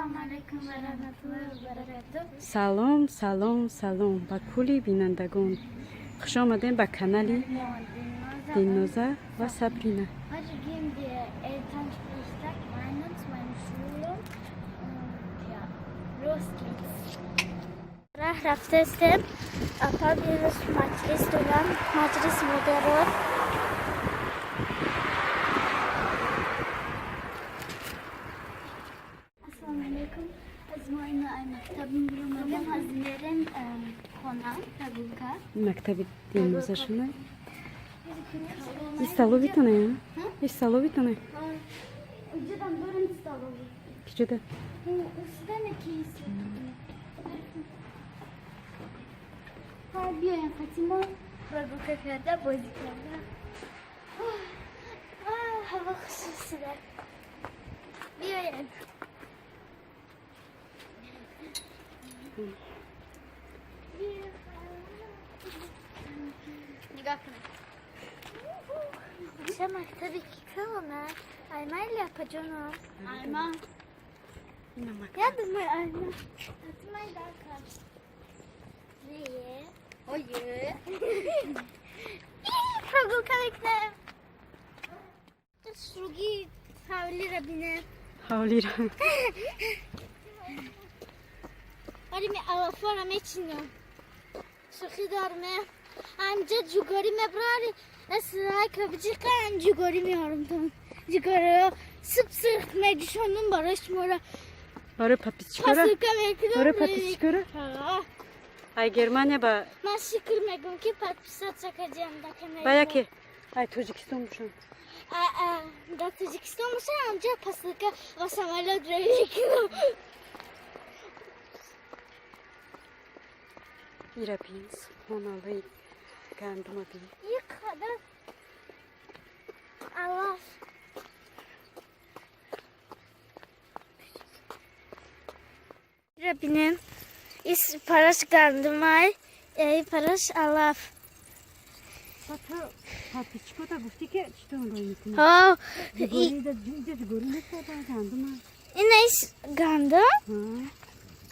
Ассалому алайкум ва раҳматуллоҳи ва баракатуҳ. Салом, салом, салом ба кулли бинандагон. Хуш омадем ба канали Дилноза ва Сабрина. Heute gehen wir Elternsprechtag meinen zu meiner Schule. Und ja, los geht's. Раҳ рафтастем. Апа имрӯз маҷлис дорам, маҷлиси модарон. Ассалому алайкум. Аз мо ино ай мактаб мебиромадем, аз мерем хона, прогулка. Мактаби Дилноза шуна. И столовитона, и столовитона. Уҷадам дорем столовый. Киҷода? Усидане ки. Ҳа, биёем қати мо прогулка карда, бозӣ карда. Ҳаво хуш шуда. Биёем. Нигоҳ кунед. Ча мактаби ки калона? Аймайли, апаҷоно? Айма. Ина мактаб. Я думаю, айма. Ҳатмай дака. Не. Ое. Прогулка мекунем. Шруги ҳавлира бинем. Ҳавлира. Вале ми алафора мечинам. Шӯхӣ дорме. Анҷа ҷугорӣ мебрари. Асрай кабҷи қан ҷугорӣ меорам тон. Ҷугориро сып сирх меҷушонум барои шуморо. Барои подписчикора? Посылка мекунам. Барои подписчикора? Ҳа. Ай Германия ба Ман шукр мегӯм, ки подписаться кардиам дар канали. Ба яке ай Тоҷикистон бошам. Дар Тоҷикистон бошам, анҷа посылка ва самолёт ро мекунам. Ира бин, субҳоналлои, гандума бин. И қадар алаф. Ира бинем. Ис параш гандумай, эй параш алаф. Подписчикота гуфтӣ, ки чӣ тон рой мекунӣ? Ҳо, Ҷугорида ҷугорӣ нест, гандума. ина ис гандум?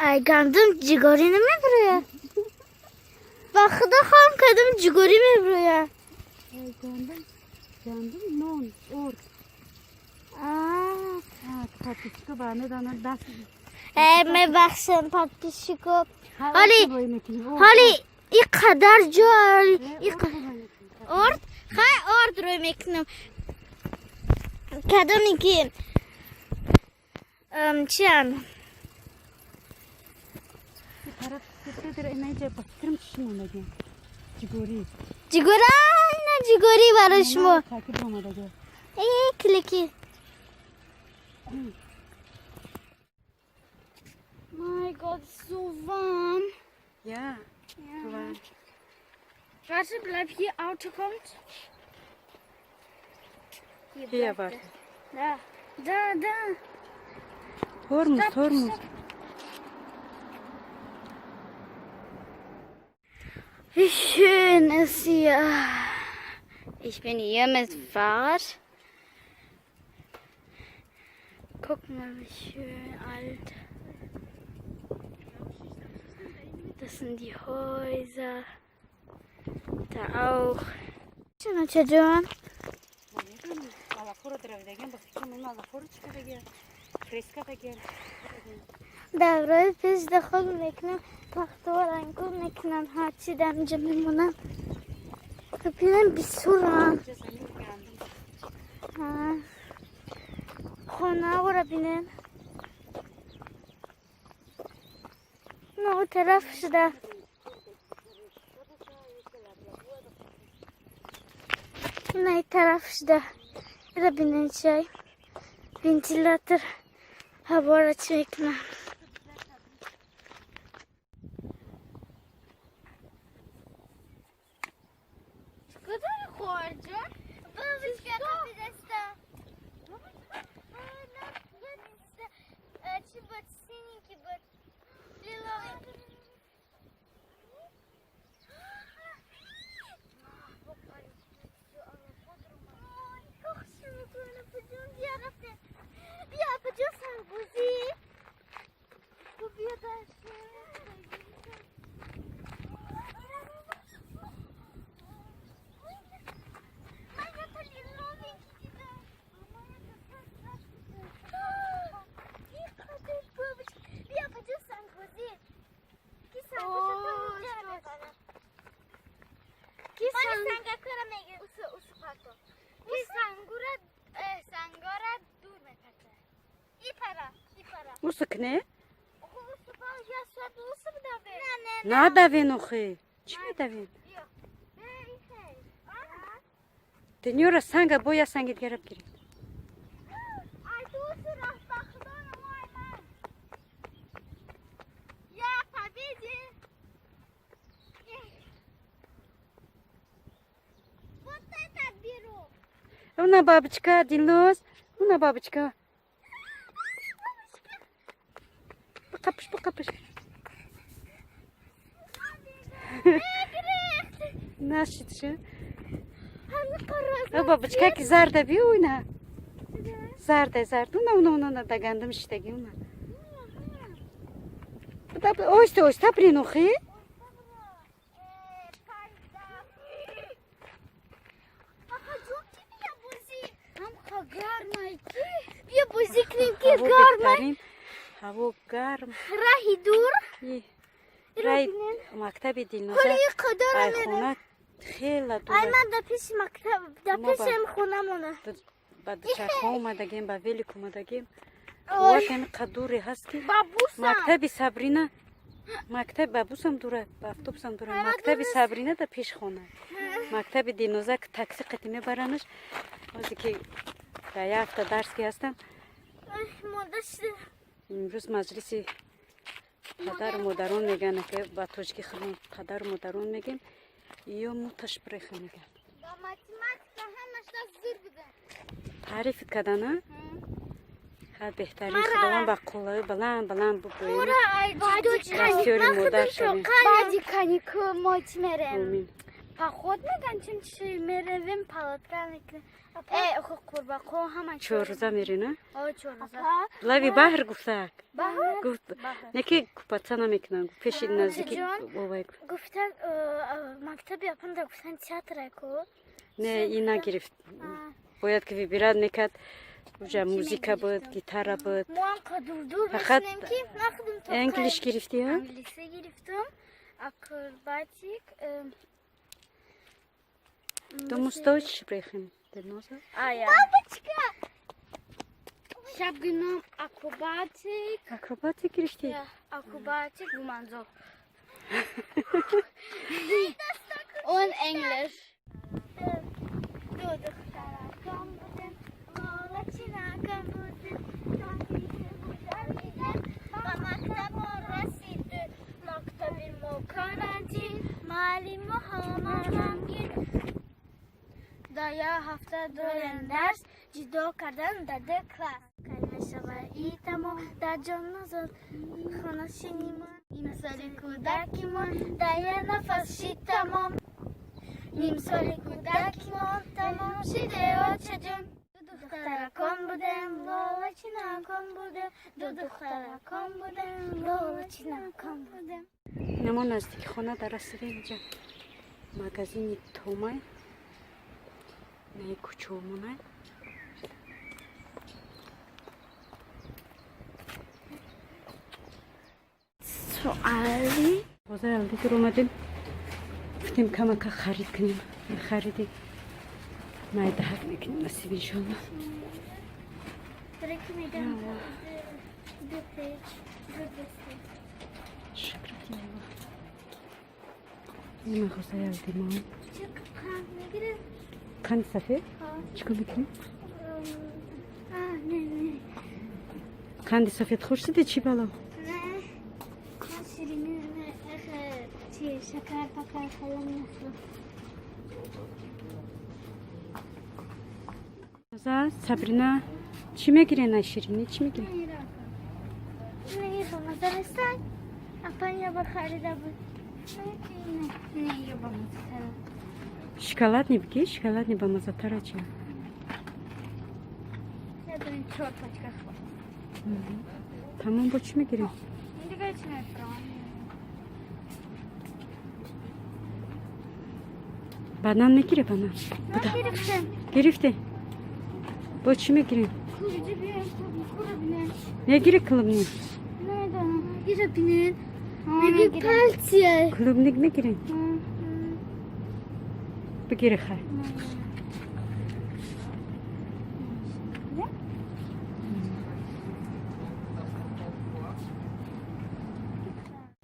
Ай гандум ҷугорӣ намебирояд. Ба худо, хом кардам, ҷугорӣ мебирояд. Ай гандум, гандум, нон, орд. Подписчико ба медонанд даст. Э, мебахшем, подписчико. Ҳоли рой мекунӣ. ҳоли и қадар ҷо и орд, хай, орд рӯй мекунам. Кадоме ки чиан? Тараф инаҷа ба фикрам чӣ омадагӣ? Ҷугорӣ. Ҷугора, ина ҷугорӣ барои шумо. Такиб омадагӣ. Э, клики. My Gott, so warm. Я. Ja. Warte, bleib hier, Auto kommt. Hier Hier, bleibt warte. er. Da, da, da. Тормоз, Stopp, тормоз. Stopp. Wie schön ist hier. Ich bin hier mit Fahrrad. Guck mal, wie schön alt. Das sind die Häuser. Da auch. Чун. Алафоро даравидагиам, ба фикрам ин алафоро чӣ кардагиам? Пресс кардагиам. Давраи пеш дахол мекунам, пахто рангу мекунам, ҳарчи дар инҷа мемонам. Бинам, бисёрам. Инҷа замини гандум. Хонаро бинем. На о тараф шуда. На и тараф шуда. Ира бинем, чай. Вентилятор ҳаворо чӣ мекунам. Куҷо, хоҳарҷон? Бабушка қапидастам. Чӣ буд? Синенький буд. Лиловый. Ой, Усукне? Надавен охи. Чӣ медавен? Дунёра санга бо я санги дигара бигирем. Уна бабочка, Дилноз, уна бабочка. Бақапш, бақапш. Нашид ша. Бабочка ки зарда би уна. Зарда, зарда. Уна, уна, уна, да гандум шидаги уна. Оҳиста, оҳиста бирин охи. Бия бозӣ кунем ки гармай. Ҳаво гарм. Раҳи дур. Раи мактаби Дилноза ай хона хела дур. Ай ман да пеши мактаб, да пеши хонамона. Ба дучарха омадагем, ба велик омадагем. Қувват ҳами қадуре ҳаст ки мактаби Сабрина, мактаб бабусам дура, ба автобусам дура. Мактаби Сабрина да пеш хона. Мактаби Дилноза такси қати мебаранаш. Озе ки дар як ҳафта дарс ки ҳастам. Имрӯз маҷлиси падару модарон мегӯянд, ки ба тоҷики худмон падару модарон мегем, ё Muttersprache мегӯянд. Таъриф кардана? Ха, беҳтарин. Худованд ба қуллаи баланд баланд бубоед. Дастёри модар шавем. Баъди каникул мо чӣ мерем? Омин. Поход меган, чун чи меревем, палатка мекунем. Э, охо қурбақо ҳама. Чоррӯза мерена? О, чоррӯза. Лаби баҳр гуфтак. Баҳр? Гуфт, не ки купаться намекунам, пеши наздики бобай. Гуфтан мактаби апанда гуфтан театра ку. Не, и нагирифт. Бояд ки выбирать мекард. Уҷа музыка буд, гитара буд. Мо ҳам қадурдур Фақат мешинем ки нахудум то English гирифтӣ, а? Англисӣ гирифтум. Акробатик. Du musst Deutsch sprechen, Dilnoza. А, ja. Бабочка! Ich habe genommen Akrobatik. Акробатик гирифтӣ? Ja, Akrobatik, wo man so. Und Englisch. Ду духтаракон будем, лолачинакон будем, ба мактаб мо расиду, мактаби мо карантин, муаллимо ҳама ғамгин. Да як ҳафта дорем дарс, ҷудо кардан дар ду класс. Кай мешавад и тамом дар ҷоннозод хонашинимон, нимсоли кӯдакимон дар як нафас шид тамом. Нимсоли кӯдакимон тамом шиде, очаҷон. Ду духтаракон будем, лолачинакон будем, ду духтаракон будем, лолачинакон будем. Мо наздики хона дар расидем. Инҷа магазини Томай. Наи кӯчаомонай. Суали. Бозар алдигир омадем. Гуфтем камака харид кунем. Хариди майдаҳак мекунем, насиб иншолло. Дреки меган ду печ, ду бесе. Шукрати Аллоҳ. Ин мағозаи алдимон. Чӣ қанд мегирем? Қанди сафед? Чӣ кор мекунем? А, не, не. Қанди сафед хуш шуди, чӣ бало? Не. Ман ширинӣ не, ах, чи шакар пакар хеле мехӯрам. За Сабрина чӣ мегирен? Ай ширинӣ чӣ мегирен? Не, не, маза нестай. Апан я бор харида буд. Не, не, я бамазатара. Шоколадный бигӣ, шоколадный бамазатара чи? Я дорем чор пачка хӯрд. Тамом, бо чӣ мегирем? Дига чӣ мефурам? Банан мегире, банан. Ман гирифтем. Гирифте? Бо чӣ мегирем? Куриҷа биёем, кура бинем. Мегири клубник? Намедонам. Гира бинен. Меги палтия. Клубник мегирем? Бигири, хай.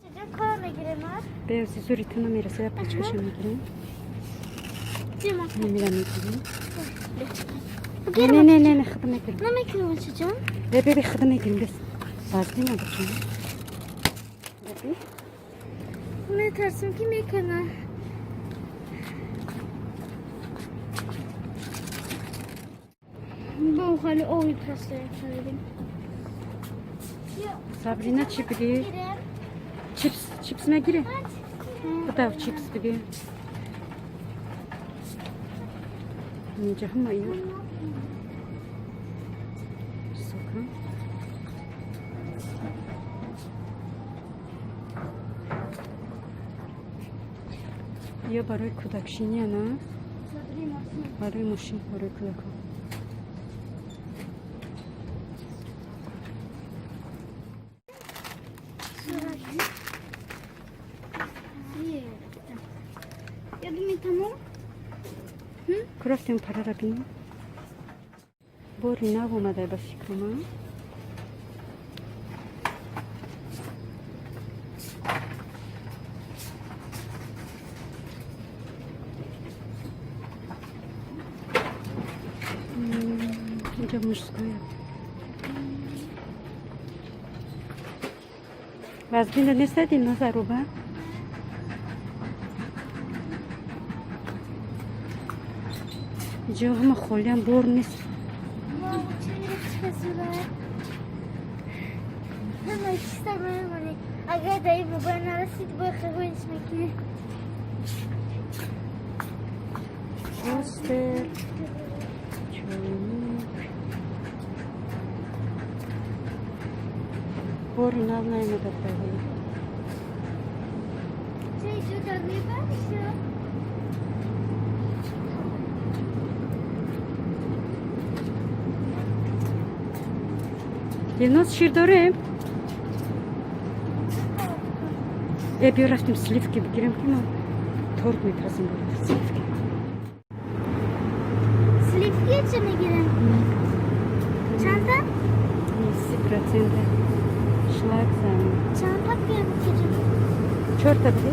Чаҷа кора мегирем, а? Беози зури ту намераса, я пачкаша мегирем. Чема? Намира мегирем. Бигирем. Не, не, не, не, худам мегирем. Намекунам, чаҷон. Бе, бе, бе, худам мегирем, бес. Вазни набачам. Бе. Метарсам ки мекуна. Бо хали ови просто харидем. Сабрина, чӣ бигир? Чипс, чипс мегире? Бадав, чипс бигир. Инҷа ҳама ино. Сока. Ё барои кӯдакшиния, на? Барои мошин, барои кӯдакон. Я думаю, тамом. Ку рафтем, парара бинем. Бори нав омада, ба фикрама. Инҷа мужское. Вазбинда нестадим назаруба? Инҷо ҳама холиам, бор нест. Мо чӣ гирифта? Ҳама чиста мемонӣ. Агар дар ин мобайл нарасид, бо хабариш мекунӣ. Тостер, чойник. Бори нав наомада байҳоли. Чӣ ҷудо мебаришо? Дилноз, шир дорем? Э, биё, рафтем, сливки бигирем, ки ма торт мепазим бо сливки. Сливки чӣ мегирем? Чанда? 30%. Schlagsahne. Чанда бигирем? Чорта биди?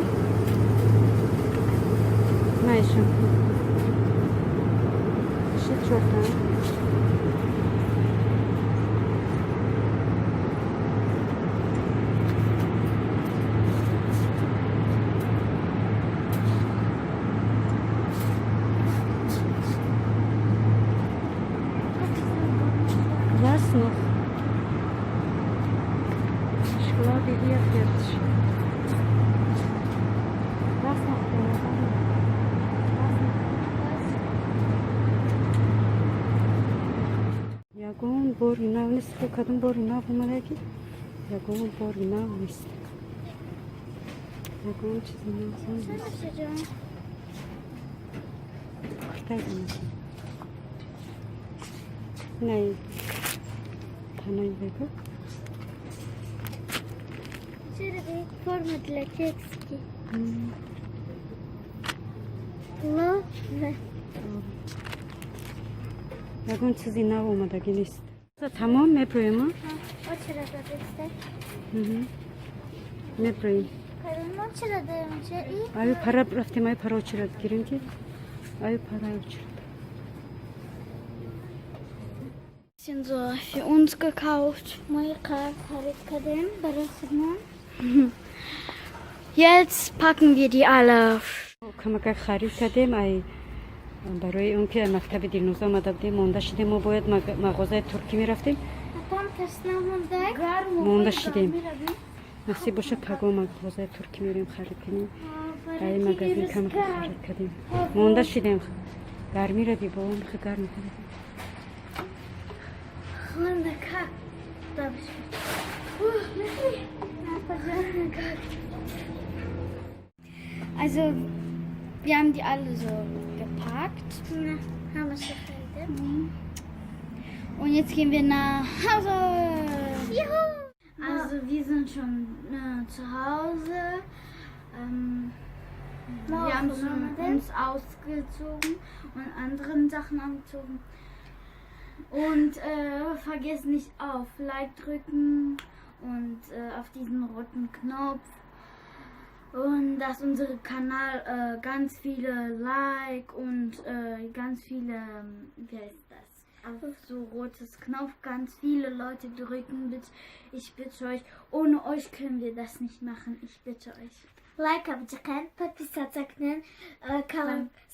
Наишон. Ши чорта. Was noch? Ich glaube, hier 40. Was noch? Was noch? Ягон бори нав нест. Хо, кадом бори нав омадаги? Ягон бори нав нест. Ягон чизи нав нест. Чаҷон? Куртай занак. Най. Танаи бего. Чера форма для кексики? Лове. Ягон чизи нав омадагӣ нест. Тамом, меброем? Очера дадесте. Меброем. Каримо чера даем че и? Аю пара рафтем, аю пара очерад гирем, ки аю пара очерад. Bisschen so für uns gekauft. Мо харид кардем барои худмон. Jetzt packen wir die alle. Камакак харид кардем, ай барои он ки мактаби Дилноза омада будем, монда шидем. Мо бояд мағозаи туркӣ мерафтем. Потом тесна монда. Монда шидем. Насиб боша, паго мағозаи туркӣ мерем, харид кунем. Ай магазин камакак харид кардем, монда шидем. Гармиро ди, бо михе гарм кардем. Хондака. Апаҷон, как? Also, wir haben die alle so gepackt. Ҳамаша харидем. Und jetzt gehen wir nach Hause. Juhu! Also wir sind schon zu Hause. Wir haben schon uns ausgezogen und anderen Sachen angezogen. Und vergesst nicht, auf Like drücken und auf diesen roten Knopf. Und dass unser Kanal ganz viele Like und ganz viele, wie heißt das? Auf so rotes Knopf ganz viele Leute drücken. Bitte, ich bitte euch. Ohne euch können wir das nicht machen. Ich bitte euch. Лайка биҷиқен, подписаться кунен,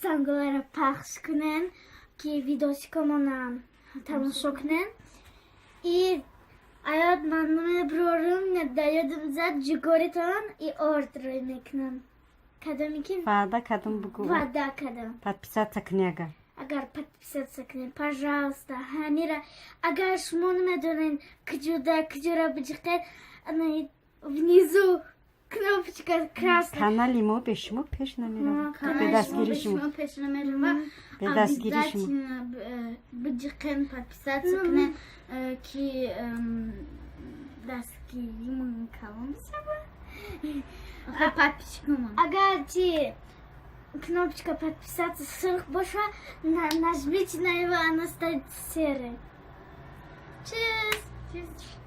зангуларо пахш кунен, ки видосикомона тамошо кунен. И аёд ман меброрум, даёдам зад ҷугоритон и орд рӯй мекунам. Кадоме ки Ваъда кадом, бугӯ. Ваъда кадам. Подписаться кунӣ агар. Агар подписаться кунем, пожалуйста, ҳамира агар шумо намедонед куҷода куҷора биҷиқед, ана внизу кнопочка красная. Канали мо бе шумо пеш намеравад. Бе дастгири шумо. Шумо пеш намерава. Бе дастгири шумо. Обязательно биҷиқен, подписаться кунен, ки дастгиримон калон шава. Подписчикамон. Агар чи кнопочка подписаться сурх боша, нажмите на его, она станет серой. Tschüss. Tschüss.